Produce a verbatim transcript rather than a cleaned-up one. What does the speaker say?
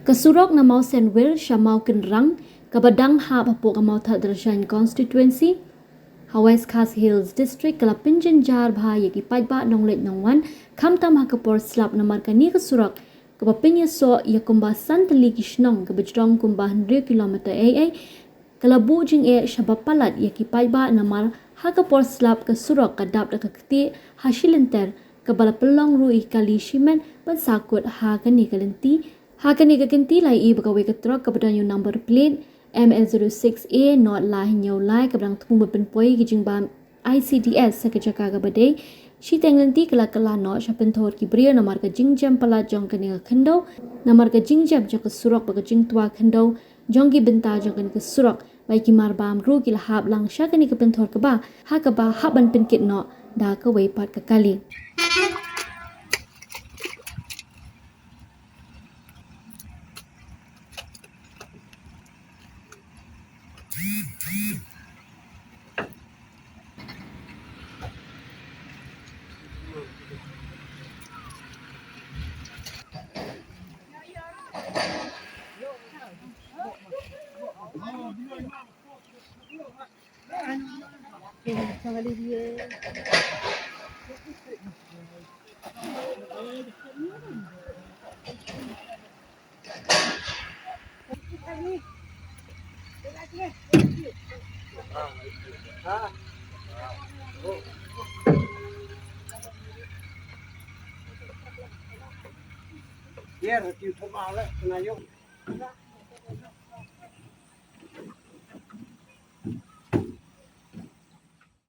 Ka surok na Mawsenwir sha Mawkynrang, kaba dang hap hapoh ka Mawthadraishan Constituency, ha West Khasi Hills District, ka la pynjynjar bha ïa ki paidbah nongleit nongwan, khamtam ha ka por slap namar kane ka surok kaba pynïasoh ïa kumba san tylli ki shnong, kaba jrong kumba hynriew kilometer ei ei, ka la buh jingeh shaba palat ïa ki paidbah namar ha ka por slap ka surok ka dap da ka ktieh ha shi lynter, kaba la pynlong ruh ïa ki kali shimen ban sahkut ha kane ka lynti. Ha kane ka kynti la ïohi ba kawei ka trok kaba don ïa u number plate M L zero six A nought lai hynñiew lai kaba dang thmu ban pynpoi ïa ki jingbam I C D S ha ka jaka kaba dei. Shiteng lynti ka la kylla noh sha pynthor ki briew namar ka jingjem palat jong kane ka khyndew, namar ka jingjem jong ka surok bad ka jingtwa khyndew jong ki bynta jong kane ka surok, bad ki marbam ruh ki la hap lang sha kane ka pynthor kaba, ha kaba hap ban pynkit noh da kawei pat ka kali.